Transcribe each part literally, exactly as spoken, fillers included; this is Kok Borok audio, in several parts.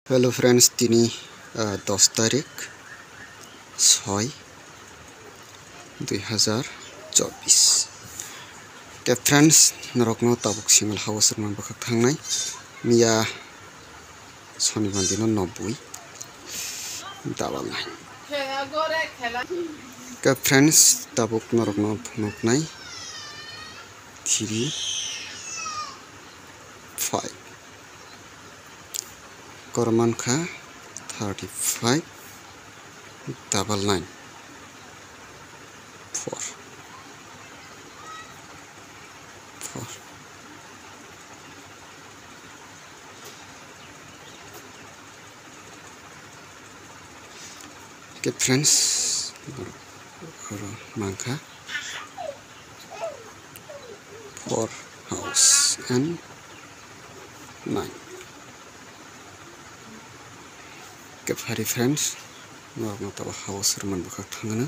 Hello friends, tini, ah, dos tarik soi dui hazar chobis. Ke friends, norokno tabuk single house rwna bwkhak thangnai miya Sonibar dino nobui double nine. Ke friends, tabuk norokno phunuknai three five. Korman kha thirty five double nine four four. Ke friends, oro mankha four house and nine. Ke phari friends, norokno tabo house rwman bwkhak thangna.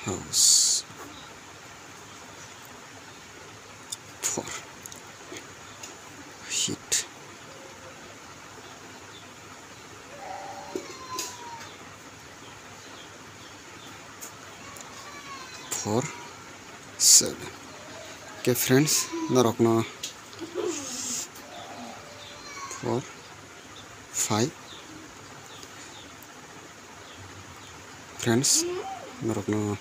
House four. Hit. Four seven. Ke friends, norokno four five. Friends, norokno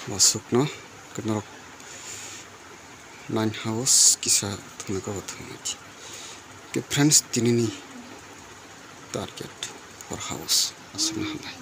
wasukno, ke norok nine house kisa thwngna kabo thwngna di. Ke friends, tinini target four house aswkno hambai.